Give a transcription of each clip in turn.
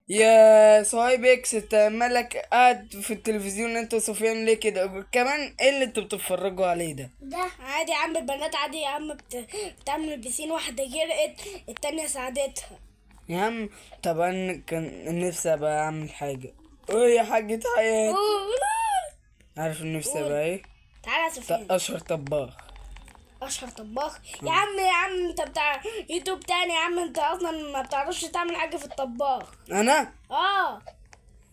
يا صهيب اكس، انت مالك قاعد في التلفزيون انت وسفيان ليه كده؟ كمان ايه اللي انتوا بتتفرجوا عليه ده؟ ده عادي يا عم، البنات عادي يا عم، بتعمل بسين، واحدة جرقت التانية ساعدتها. يا عم طب انا كان نفسي ابقى اعمل حاجة. ايه يا حاجة حياتي؟ عارف نفسي قول. ابقى ايه؟ تعالى يا سفيان. اشهر طباخ. اشهر طباخ يا عم، يا عم انت بتاع يوتيوب تاني يا عم، انت اصلا ما بتعرفش تعمل حاجة في الطباخ. انا؟ اه.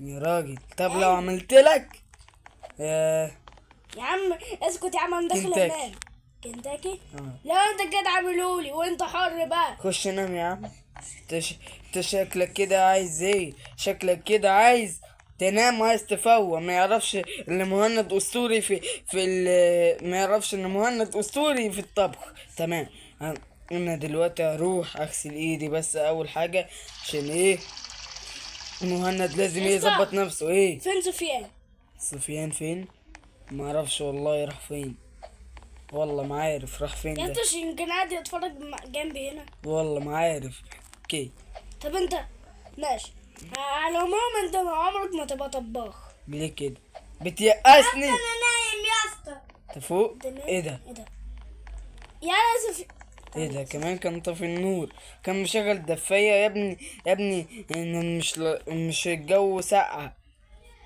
يا راجل، طب لو أيوة. عملت لك يا عم اسكت يا عم، انا داخل كنتاكي. انام. كنتاكي؟ آه. لا انت كده عاملهولي وانت حر بقى. خش نام يا عم. انت شكلك كده عايز ايه؟ شكلك كده عايز تنام وعايز تفوق. ما يعرفش ان مهند اسطوري في في ال... ما يعرفش ان مهند اسطوري في الطبخ. تمام، انا دلوقتي هروح اغسل ايدي بس اول حاجة، عشان ايه؟ مهند لازم يا اسطى. يظبط نفسه. ايه؟ فين سفيان؟ سفيان فين؟ ما اعرفش والله، راح فين؟ والله ما عارف راح فين يا ده. اسطى يمكن قاعد يتفرج جنبي هنا. والله ما عارف. okay. طب انت ماشي. على العموم انت عمرك ما تبقى طباخ. ليه كده بتيأسني؟ انا نايم يا اسطى. انت فوق؟ انت نايم؟ ايه ده؟ ايه ده؟ يا سفيان ايه ده؟ كمان كان طافي النور، كان مشغل دفاية يا ابني، يا ابني إن مش الجو ساقع.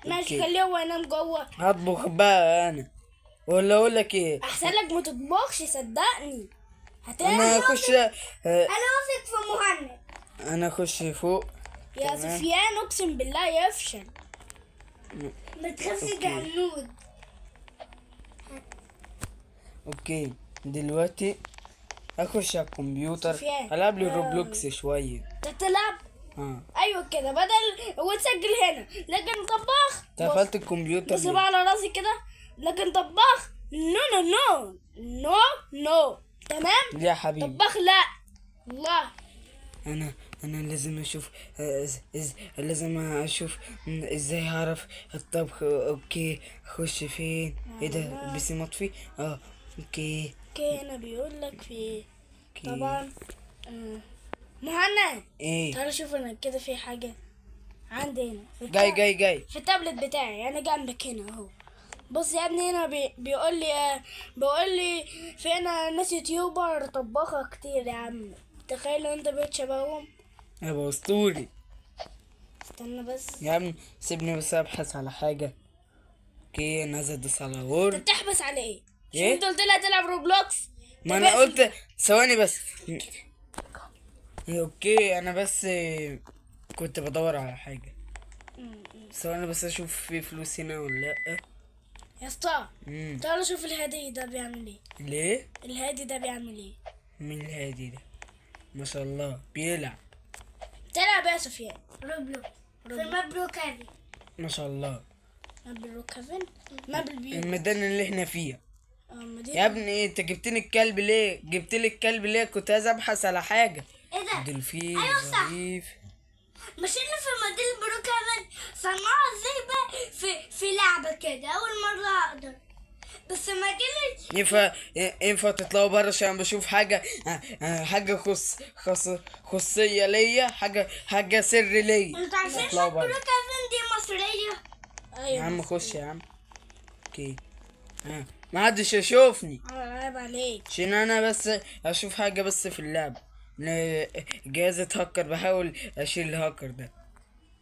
ماشي، okay. خليه هو ينام جوه. هطبخ بقى انا، ولا اقول لك ايه؟ احسن لك ما تطبخش، صدقني هتعمل. انا اخش انا واثق في مهند. انا اخش فوق. يا تمام. سفيان اقسم بالله يفشل. ما تخافش ده هنود. okay دلوقتي اخش على الكمبيوتر، سفيان. العب لي Roblox شوية. انت تلعب؟ اه. ايوه كده، بدل وتسجل هنا. لكن طباخ، أنت قفلت الكمبيوتر بص ليه؟ بقى على راسي كده. لكن طباخ no no no no no. تمام؟ ليه يا حبيبي؟ طباخ لا الله. انا لازم اشوف، لازم اشوف ازاي هعرف الطبخ. okay اخش فين؟ ايه ده؟ ال PC مطفي. okay. okay هنا بيقول لك في okay. طبعا. مهند. ايه؟ تعالى شوف انا كده في حاجة عندي هنا في جاي جاي جاي. في التابلت بتاعي، انا جنبك هنا اهو. بص يا ابني هنا بيقول لي، بيقول لي في هنا ناس YouTuber طباخة كتير يا عم. تخيل لو انت بقيت شبههم. ابقى اسطوري. استنى بس يا عم سيبني بس ابحث على حاجة. okay انا عايز ادوس على انت Word. بتحبس على ايه؟ مش إيه؟ انت قلت لي هتلعب Roblox؟ ما طب انا اقفل. قلت ثواني بس. okay انا بس كنت بدور على حاجة. ثواني بس اشوف في فلوس هنا ولا لا. يا اسطى تعالى شوف الهادي ده بيعمل ايه. ليه؟ الهادي ده بيعمل ايه؟ مين الهادي ده؟ ما شاء الله بيلعب. تلعب يا سفيان؟ Roblox في مبروك هذه. ما شاء الله. map الروكافن، map البيوت. الميدان اللي احنا فيها. المدينة. يا ابني إيه، انت جبتني الكلب ليه؟ جبت لي الكلب ليه؟ كنت عايز ابحث على حاجة. ايه ده؟ دولفين أيوة صح. ظريف. مش انا في مدينة بروكهافن صنعها ازاي بقى في لعبة كده اول مرة اقدر. بس مدينة ينفع تطلعوا بره عشان بشوف حاجة، حاجة خص خص خصية ليا، حاجة سر ليا. انتوا عارفين اطلعوا بره. بروكهافن دي مصرية؟ يا ايوه عم خش يا عم. okay. ما حدش يشوفني. عيب عليك. عشان انا بس اشوف حاجة بس في اللعبة. جهاز اتهكر، بحاول اشيل الهاكر ده.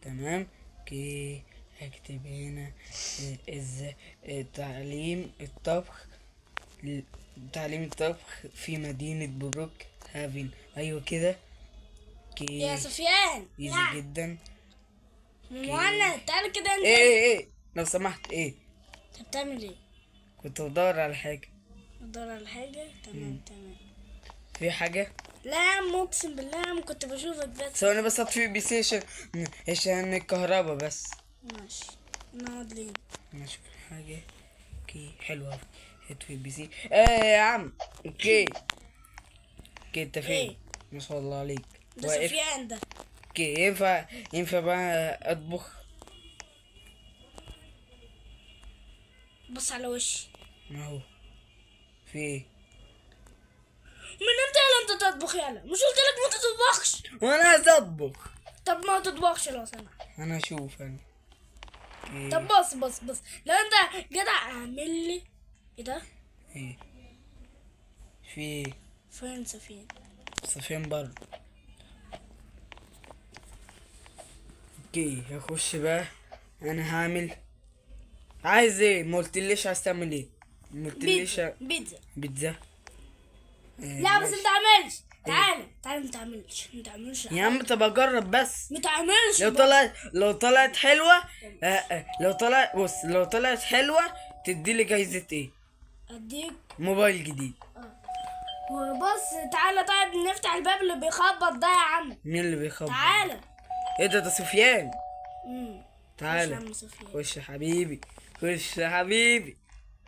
تمام. okay اكتب هنا ازاي تعليم الطبخ، تعليم الطبخ في مدينة بروك هافن. ايوه كده. okay يا سفيان. easy جدا. مهند تعالى كده انت. ايه ايه ايه لو سمحت. ايه انت بتعمل ايه؟ كنت بدور على حاجة. بدور على حاجة؟ تمام تمام. في حاجة؟ لا يا عم اقسم بالله يا عم كنت بشوفك بس. ثواني بس اطفي PC عشان الكهرباء بس. ماشي نقعد ليه؟ انا اشوف حاجة. okay حلوة. اطفي PC. ايه يا عم؟ okay okay انت فين؟ إيه؟ ما شاء الله عليك. ده واقف. سفيان ده. okay ينفع بقى اطبخ؟ بص على وشي. ما هو في ايه؟ من امتى يلا انت تطبخ؟ يلا مش قلت لك ما تطبخش؟ وانا عايز اطبخ. طب ما تطبخش لو سمحت. انا اشوف انا. okay. طب بص بص بص، لو انت جدع اعمل لي ايه ده؟ ايه في ايه؟ فين سفين؟ سفيان بره. okay هخش بقى. انا هعمل، عايز ايه؟ ما قلتليش عايز تعمل ايه؟ ما قلتليش. بيتزا بيتزا. بيتزا. إيه، لا بس ماشي. ما تعملش. تعالى تعالى، ما تعملش ما تعملش. يا عم طب اجرب بس. ما تعملش. لو طلعت حلوة، لو طلع، بص، لو طلعت حلوة تدي لي جايزة ايه؟ اديك موبايل جديد. وبص تعالى، طيب نفتح الباب اللي بيخبط ده يا عم. مين اللي بيخبط؟ تعالى. ايه ده؟ ده سفيان. تعالى تعالى عم سفيان. خش يا حبيبي، خش يا حبيبي.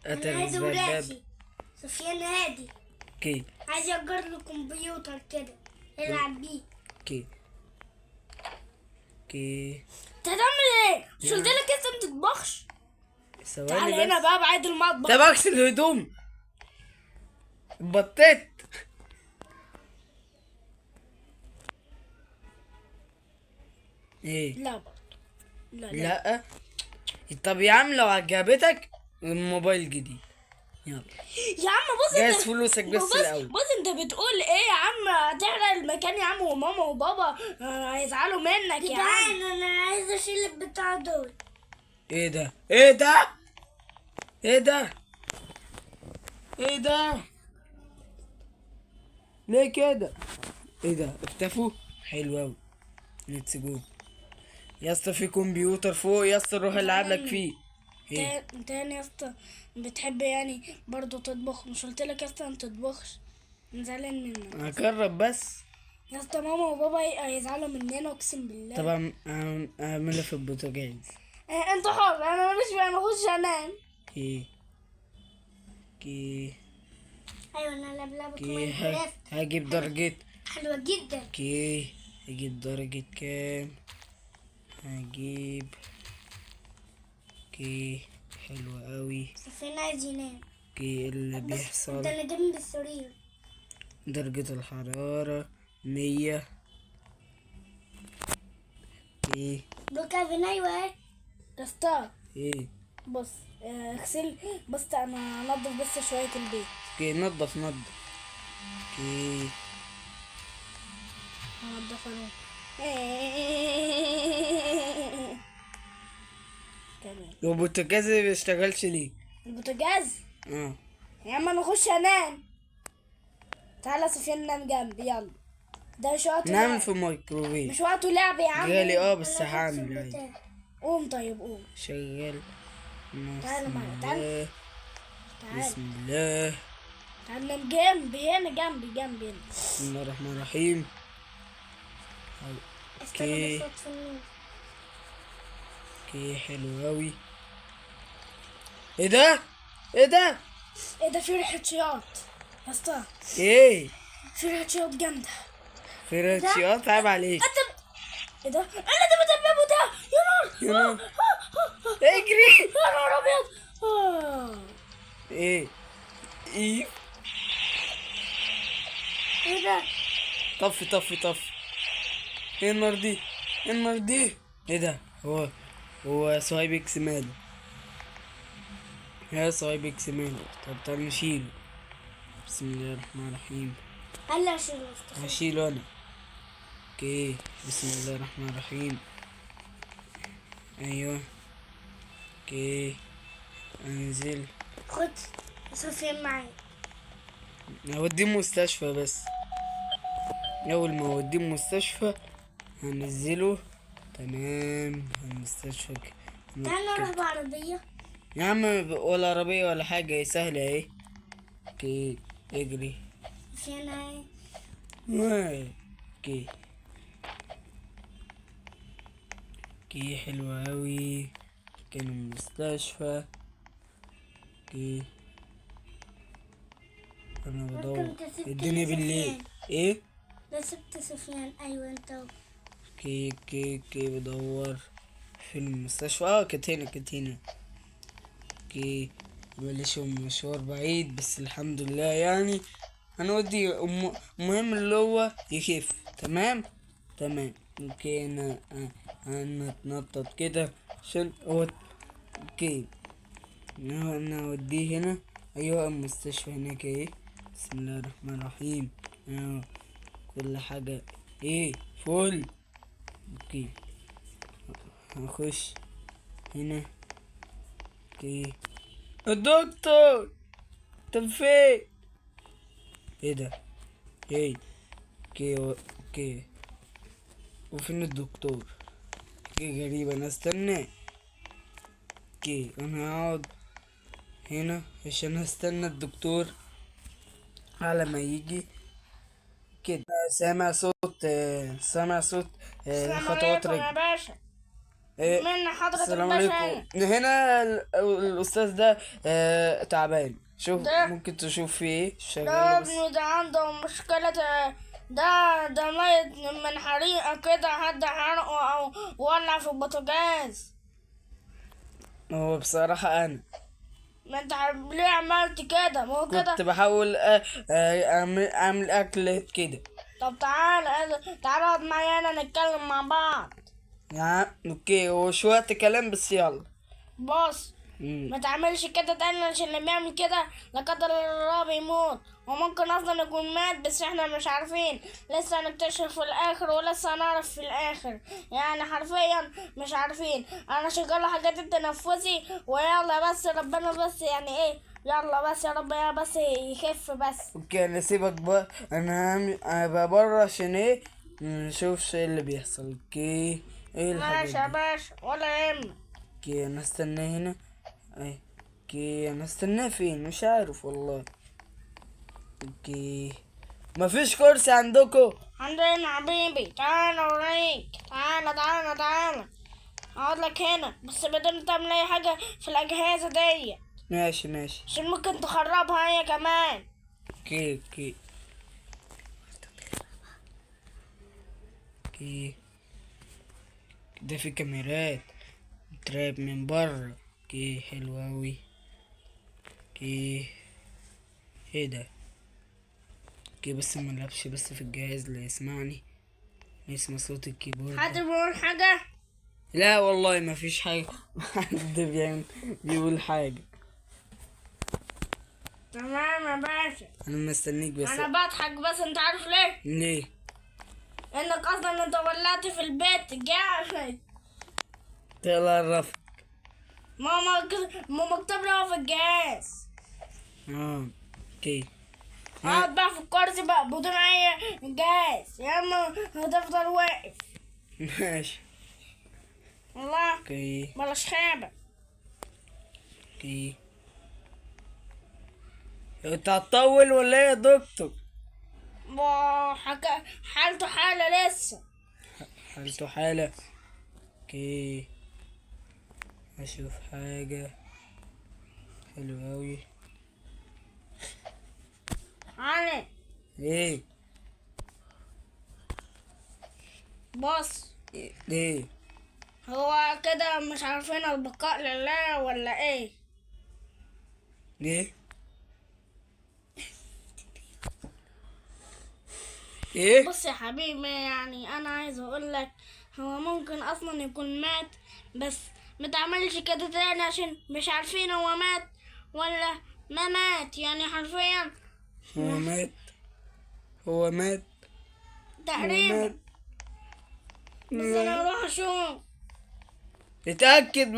انا اترس عايز بقى الباب. وراسي. سفيان هادي. okay عايز يأجر له كمبيوتر كده يلعب بيه. okay okay. انت هتعمل ايه؟ مش قلت لك انت ما تطبخش؟ ثواني تعالى بس. هنا بقى بعيد المطبخ. طب اغسل الهدوم. بطيت. ايه؟ لا برضه لا لا. لا طب يا عم لو عجبتك الموبايل جديد، يلا. يا عم بص جهز انت فلوسك بس بص الاول. بص انت بتقول ايه يا عم؟ هتحرق المكان يا عم، وماما وبابا هيزعلوا منك يا عم. جدعان انا عايز اشيل البتاع دول. ايه ده؟ ايه ده؟ ايه ده؟ ايه ده؟ ليه كده؟ ايه ده؟ اختفوا؟ حلو اوي. let's go يا اسطى. في كمبيوتر فوق يا اسطى، روح العب لك فيه. ايه؟ انت يعني يا اسطى بتحب يعني برضه تطبخ؟ مش قلت لك يا اسطى ما تطبخش؟ انا زعلان منك. هجرب بس. يا اسطى ماما وبابا هيزعلوا مننا اقسم بالله. طب اعملها في البوتاجاز. اه انت حر، انا ماليش فيه، انا اخش انام. okay okay ايوه انا العب لعبة okay. Minecraft. هجيب درجة. حلوة جدا. okay هجيب درجة كام؟ هجيب، okay حلوة قوي. سفيان عايز ينام. okay إيه اللي بس بيحصل؟ ده انا جنب السرير. درجة الحرارة 100. okay بكافي. ايوه اهي. يا اسطى ايه؟ بص اغسل بص، انا انضف بس شوية البيت. okay نضف نضف. okay انضف انا. تمام. والبوتاجاز ما بيشتغلش ليه؟ البوتاجاز اه يا عم انا اخش انام. تعالى سفيان نام جنبي يلا. ده مش وقته نعمل لعب. في مايكروويف. مش وقته لعب يا عم. غالي اه بس أنا هعمل هغسل عادي. البتاع. قوم طيب قوم. شغال. تعالى بسم معايا، تعالى. الله. تعالى بسم الله. تعالى نام جنبي هنا، جنبي جنبي هنا. بسم الله الرحمن الرحيم. استنى okay. بس اطفي النور. okay حلو اوي. ايه ده؟ ايه ده؟ ايه ده؟ في ريحة شياط يا اسطى. ايه؟ في ريحة شياط جامدة. فرنشيات عيب عليك. انت ايه ده؟ انا ده بتبابه ده. يا نار يا نار. اجري. يا نهار ابيض. ايه؟ ايه؟ ايه ده؟ طفي طفي طفي. ايه النار دي؟ ايه النار دي؟ ايه ده؟ هو صهيب اكس ماله؟ يا صهيب اكس ماله؟ طب تعالى نشيله. بسم الله الرحمن الرحيم. هلا اشيل مفتاح. هشيله انا. okay بسم الله الرحمن الرحيم. ايوه okay انزل. خد سفيان معايا. هوديه المستشفى بس. اول ما اوديه المستشفى هنزله. تمام المستشفى تعالى نروح بعربية. يا عم ولا عربية ولا حاجة، هي سهلة اهي. okay اجري. سفيان اهي. okay okay حلوة اوي. كان المستشفى. okay انا بدور ممكن تسيب الدنيا كده بالليل. سفيان. ايه؟ ده سبت سفيان. ايوه انت اهو. okay okay okay بدور في المستشفى. كانت هنا، كانت هنا. okay بلاش مشوار بعيد بس الحمد لله يعني هنودي. المهم اللي هو يخف. تمام تمام. okay انا اتنطط كده عشان هو. okay انا اوديه هنا. ايوه المستشفى هناك ايه. بسم الله الرحمن الرحيم. كل حاجة ايه فل. okay هنخش هنا. okay الدكتور طب فين؟ ايه ده؟ ايه؟ okay okay وفين الدكتور؟ okay غريب، انا استناه. okay انا هقعد هنا عشان استنى الدكتور على ما يجي كده. سامع صوت، سامع صوت السلام خطوات عليكم يا رجل. باشا. إيه، من حضرة السلام الباشا عليكم. هنا. هنا الاستاذ ده تعبان. شوف ده- ممكن تشوف فيه ايه ده شغال بس. ابني ده عنده مشكلة، ده ميت من حريقة كده، حد حرقه أو ولع في البوتاجاز. هو بصراحة انا ما انت ليه عملت كده؟ ما هو كنت كده. بحاول اعمل اكل كده. طب تعال تعال اقعد معايا انا نتكلم مع بعض. يا عم okay هو شوية كلام بس يلا. بص مم. ما تعملش كده تاني، عشان اللي بيعمل كده لا قدر الله بيموت، وممكن اصلا يكون مات بس احنا مش عارفين، لسه هنكتشف في الاخر ولسه هنعرف في الاخر، يعني حرفيا مش عارفين. انا شغال حاجات التنفسي ويلا بس ربنا بس يعني ايه، يلا بس يا رب يا بس يخف بس. okay انا سيبك بقى، انا هبقى بره عشان ايه نشوف ايه اللي بيحصل. okay ايه الحاجات ماشي يا دي؟ باشا ولا يهمك. okay انا استناه هنا. اي okay انا استناه فين؟ مش عارف والله. okay مفيش كرسي عندكم؟ عندنا حبيبي، تعالى اوريك، تعالى تعالى تعالى، اقعد لك هنا بس بدون تعمل اي حاجة في الأجهزة دي. ماشي ماشي. عشان ممكن تخربها هي كمان. okay okay okay ده في كاميرات تراقب من بره. okay حلو اوي. okay ايه ده؟ okay بس ما نلعبش بس في الجهاز لا يسمعني، يسمع صوت ال keyboard. حد بيقول حاجة؟ لا والله ما فيش حاجة. حد بيقول حاجة. تمام يا باشا. انا مستنيك بس. انا بضحك بس، انت عارف ليه؟ ليه؟ انك اصلا انت ولعت في البيت جامد. تقلع الرفع. ماما مكتوب لها في الجهاز. okay اقعد بقى في الكرسي بقى بدون اي جهاز، يا اما هتفضل واقف. ماشي. والله okay بلاش خيبة. okay انت هتطول ولا ايه يا دكتور؟ وحكا حالته حالة لسه. حالته حالة. okay اشوف حاجة حلوة اوي. علي ايه؟ بص ايه؟ هو كده مش عارفين البقاء لله ولا ايه؟ ايه؟ ايه؟ بص يا حبيبي، يعني انا عايز اقول لك هو ممكن اصلا يكون مات، بس ما تعملش كده تاني عشان مش عارفين هو مات ولا ما مات، يعني حرفيا هو مات، هو مات تقريبا. مات. بس انا اروح اشوف. اتأكد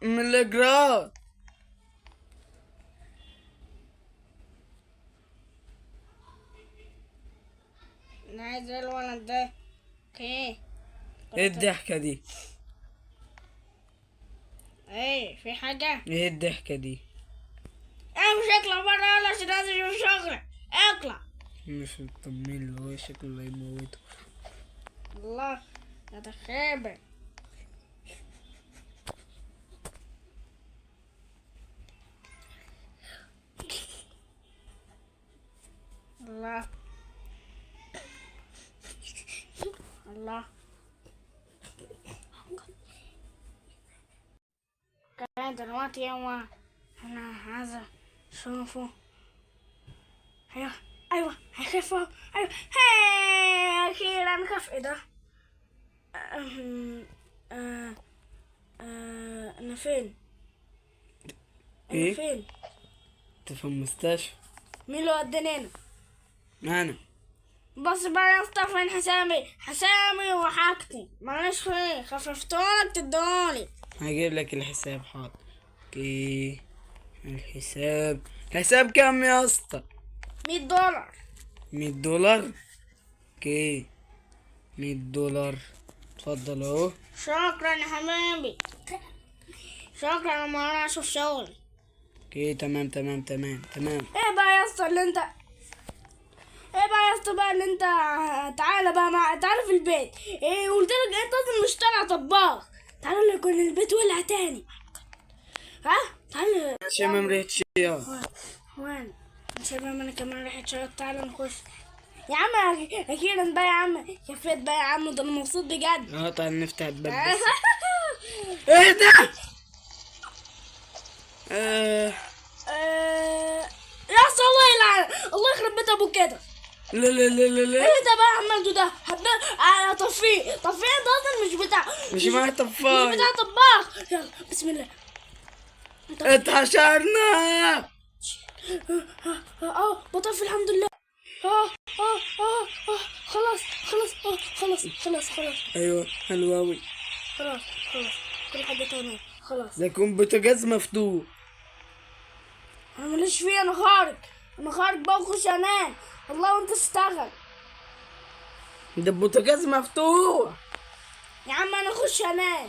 من الإجراءات. انا عايز ايه الولد ده؟ okay ايه الضحكة دي؟ ايه في حاجة؟ ايه الضحكة دي؟ امشي اطلع بره يلا عشان لازم اشوف شغلك. اطلع. مش مطمن اللي هو شكله هيموته. الله يا تخيبة. الله الله. كان دلوقتي هو انا عايزة اشوفه. ايوه ايوه هيخف اهو. ايوه هاي اخيرا خف. ايه ده؟ أم... آه... انا فين؟ انا ايه؟ فين؟ انت في المستشفى. مين اللي وداني هنا؟ انا. بص بقى يا اسطى، فين حسامي؟ حسامي وحاجتي معلش، فين؟ خففتولك تدوني. هجيب لك الحساب، حاضر. okay، الحساب، الحساب كام يا اسطى؟ $100. $100. okay، $100، اتفضل اهو. شكرا يا حبيبي، شكرا. لما انا اشوف شغلي. okay، تمام تمام تمام تمام. ايه بقى يا اسطى اللي انت، ايه بقى يا اسطى بقى اللي انت، تعالى بقى مع، تعالى في البيت. ايه قلت لك انت اصلا مش طالع طباخ. تعالى اللي يكون البيت ولع تاني. ها تعالى. شمم ريحة شياط. وين؟ شباب انا كمان ريحة شياط. تعالى نخش يا عم. اخيرا بقى يا عم، كفيت بقى يا عم، ده انا مبسوط بجد. اه تعال نفتح الباب بس. ايه ده؟ آه. يا اسطى الله يلعن، الله يخرب بيت ابوك كده. لا لا لا لا لا. ايه ده بقى عملته ده؟ طفيه طفيه، ده اصلا مش بتاع، مش معايا طفاية. مش بتاع طباخ. يلا بسم الله. اتحشرنا. بطفي الحمد لله. خلاص خلاص، خلاص خلاص خلاص. ايوه حلو اوي. خلاص خلاص، كل حاجة تمام خلاص. ده يكون بوتاجاز مفتوح. انا ماليش فيه، انا خارج، انا خارج بقى وخش انام. والله وانت اشتغل. ده البوتاجاز مفتوح. يا عم انا اخش انام.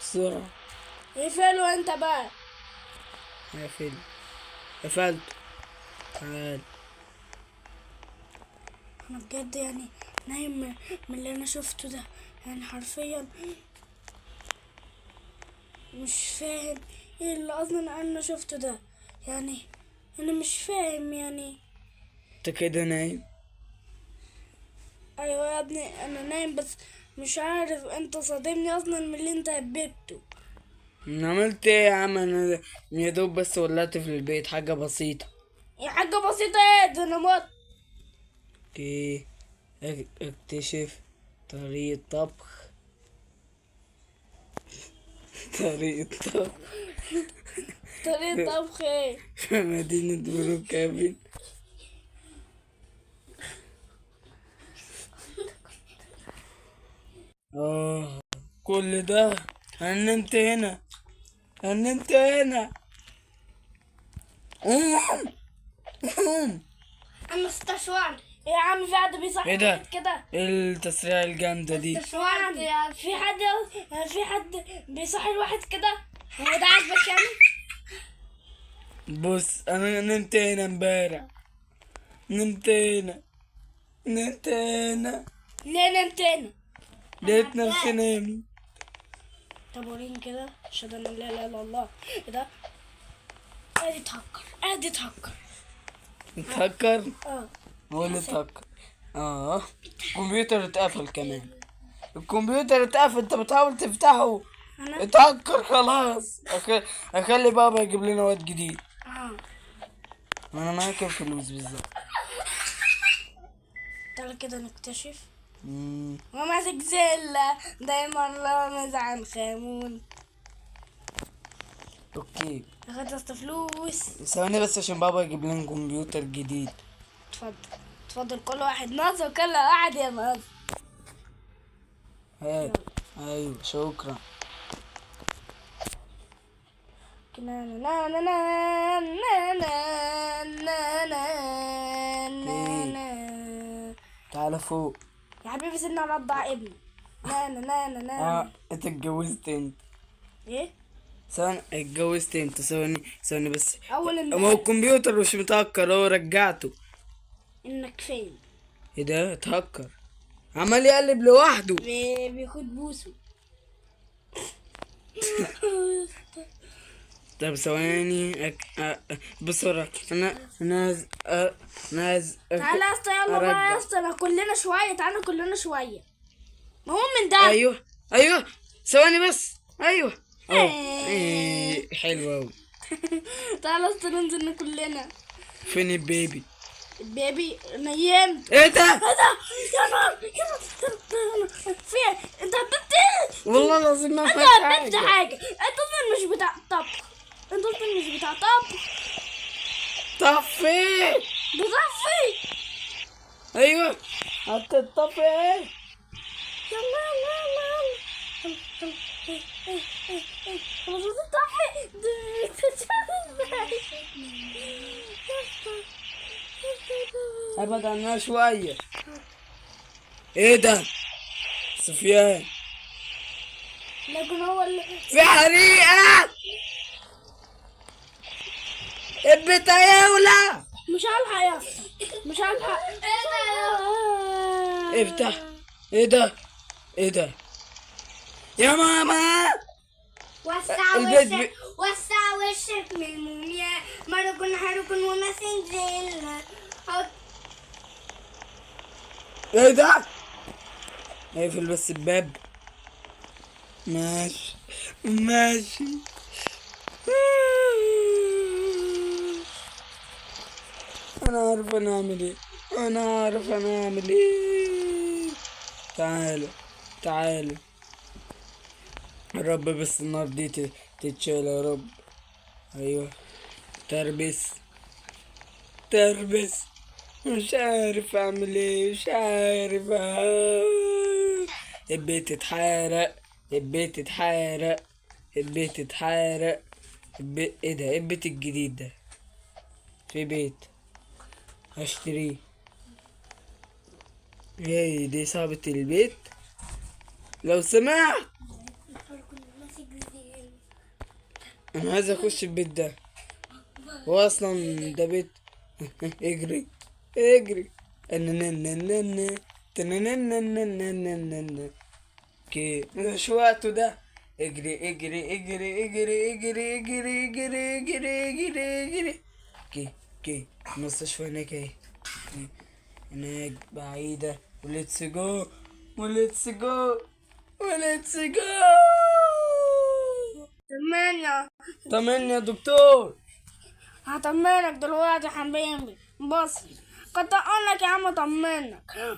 بسرعة. اقفله انت بقى. قافل، قفلت. تعال. انا بجد يعني نايم من اللي انا شفته ده، يعني حرفيا مش فاهم ايه اللي اصلا انا شفته ده، يعني انا مش فاهم يعني. انت كده نايم؟ ايوه يا ابني انا نايم، بس مش عارف انت صادمني اصلا من اللي انت هببته. انا عملت ايه يا عم؟ انا يا دوب بس ولعت في البيت حاجة بسيطة. يا حاجة بسيطة ايه ده؟ انا مت. okay، اكتشف طريقة طبخ. طريقة طبخ. طريقة طبخ ايه؟ في مدينة بروكافين. كل ده انا نمت هنا، انا نمت هنا. قوم قوم. انا استشورت. يا عم في حد بيصحي ايه ده؟ كده؟ ايه التسريع الجامدة دي؟ استشورت يا في حد، في حد بيصحي الواحد كده؟ هو ده عاجبك يعني؟ بص انا نمت هنا امبارح، نمت هنا، نمت هنا. ليه نمت هنا؟ لقيت نفسي نايم. طب وريني كده. اشهد ان لا اله الا الله. ايه ده؟ ادي اتهكر، ادي اتهكر. اتهكر؟ هو اللي اتهكر. الكمبيوتر اتقفل كمان. الكمبيوتر اتقفل، انت بتحاول تفتحه. انا اتهكر خلاص. اخلي بابا يجيب لنا واد جديد. انا معايا كام فلوس بالظبط؟ تعالى كده نكتشف. وماسك زلة دايما رامز عن خامون. okay اخدت فلوس. ثواني بس عشان بابا يجيب لنا كمبيوتر جديد. اتفضل اتفضل، كل واحد ناظر، كل واحد يا ناظر. هات. ايوه شكرا. نا نا نا نا نا نا نا نا نا. تعالى فوق يا حبيبي سيبني ارضع ابني. نا نا نا نا نا. انت اتجوزت انت؟ ايه؟ ثواني، اتجوزت انت؟ ثواني ثواني بس. اول ما هو امبارح. الكمبيوتر مش متهكر، هو رجعته. انك فين؟ ايه ده؟ اتهكر، عمال يقلب لوحده. بياخد بوسه. طب ثواني بسرعة. انا عايز انا عايز تعالى يا اسطى، يلا بقى يا أرجع. اسطى، أنا كلنا شوية، تعالى كلنا شوية. ما هو من ده. ايوه ايوه ثواني بس. ايوه ايه حلو اوي. تعالى يا اسطى ننزل كلنا. فين البيبي؟ ال baby نيمت. ايه ده؟ ايه ده؟ يا نهار يا نهار، في إيه؟ انت هببت ايه؟ والله العظيم ما انت فيهاش هببت حاجة. حاجة. انت اصلا مش بتاع طبخ، انت اصلا مش بتاع طبخ. طفي. بطفي. ايوه هتطفي ايه؟ يلا يلا يلا يلا يلا. ايه ايه ايه ايه، المفروض تطفي. ابعد عنها شوية. ايه ده؟ سفيان لكن هو اللي في حريقة، البيت هيولع. مش هلحق يا اسطى، مش هلحق. افتح. ايه ده؟ ايه ده يا ماما؟ وسع البيت وشك، وسع وشك من الموميا مركن حركن وما سنزل. حط ايه ده؟ اقفل بس الباب. ماشي ماشي. انا عارف انا اعمل ايه، انا عارف انا اعمل ايه. تعالوا تعالوا يا رب، بس النار دي تتشال يا رب. ايوه تربس تربس. مش عارف اعمل ايه، مش عارف. البيت اتحرق، البيت اتحرق، البيت اتحرق، البيت. ايه ده؟ ايه البيت الجديد ده؟ في بيت هشتريه. ايه دي صاحبة البيت؟ لو سمحت انا عايز اخش البيت ده. هو اصلا ده بيت. اجري اجري. okay مش وقته ده. اجري اجري اجري اجري اجري اجري اجري اجري اجري اجري. okay okay المستشفى هناك اهي، هناك بعيدة. و let's go و let's go و let's go. طمني. طمني يا دكتور. هطمنك دلوقتي يا حبيبي. بص كنت اقول لك يا عم طمنك.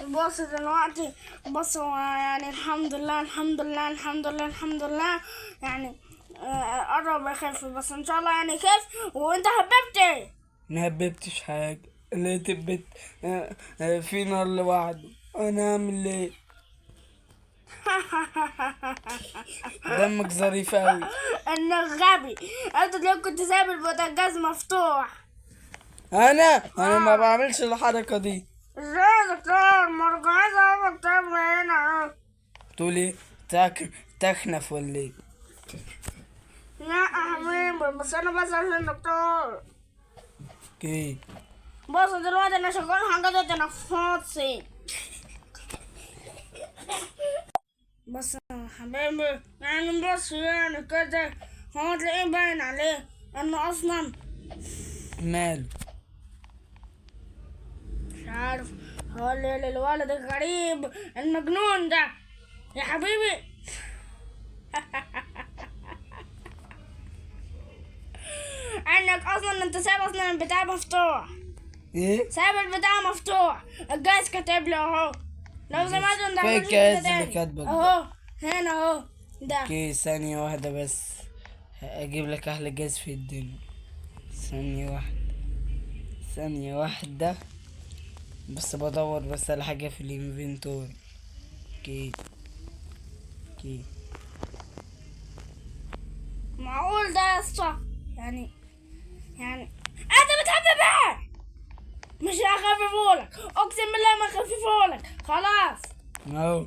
بص دلوقتي، بص هو يعني الحمد لله الحمد لله الحمد لله الحمد لله، يعني قرب يخف، بس ان شاء الله يعني يخف. وانت هببت ايه؟ ما هببتش حاجة، لقيت البيت في نار لوحده. انا اعمل ايه؟ دمك ظريف اوي. انك غبي. انت ليه كنت سايب البوتاجاز مفتوح؟ انا ما بعملش الحركة دي. ازاي يا دكتور؟ ما عايز اعرف تعمل هنا. تقول ايه؟ تخنف ولا ايه؟ لا يا حبيبي، بس انا بس عشان دكتور. okay بص دلوقتي انا شغال حاجات تنفسي. بس يا حبيبي يعني بص يعني كده هو تلاقيه باين عليه انه اصلا ماله؟ مش عارف. هو الولد الغريب المجنون ده يا حبيبي. انك اصلا انت سايب اصلا البتاع مفتوح. ايه؟ سايب البتاع مفتوح. الجهاز كاتب له اهو. لو سمحت انت فين عملت الجهاز كده اللي تاني. كاتبك ده؟ اهو هنا اهو ده. okay ثانية واحدة بس، اجيب لك احلى جهاز في الدنيا. ثانية واحدة، ثانية واحدة بس، بدور بس على حاجة في ال inventory. okay okay معقول ده يا اسطى؟ يعني انت بتحب ايه؟ مش هخففهولك، اقسم بالله ما هخففهولك خلاص. اهو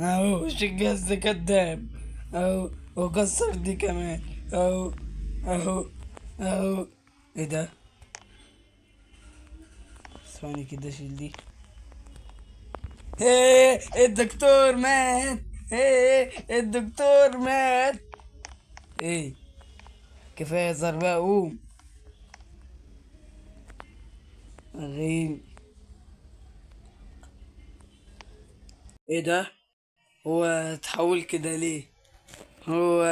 اهو وش الجهاز ده كداب. اهو وكسر دي كمان. اهو اهو اهو. ايه ده؟ ثواني كده اشيل دي. ايه الدكتور مات؟ ايه الدكتور مات؟ ايه كفايه هزار بقى، قوم غيم. ايه ده؟ هو اتحول كده ليه؟ هو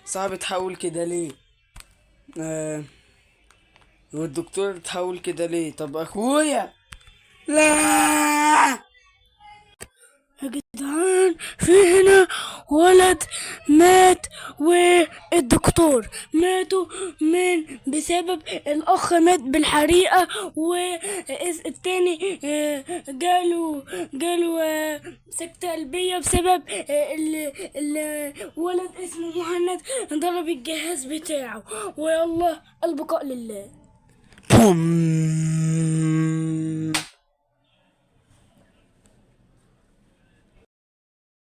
صعب اتحول كده ليه؟ والدكتور اتحول كده ليه؟ طب اخويا، لا. يا جدعان، في هنا ولد مات والدكتور ماتوا من بسبب الأخ مات بالحريقة، والتاني جاله سكتة قلبية بسبب الولد اسمه مهند ضرب الجهاز بتاعه. ويلا البقاء لله. بوم.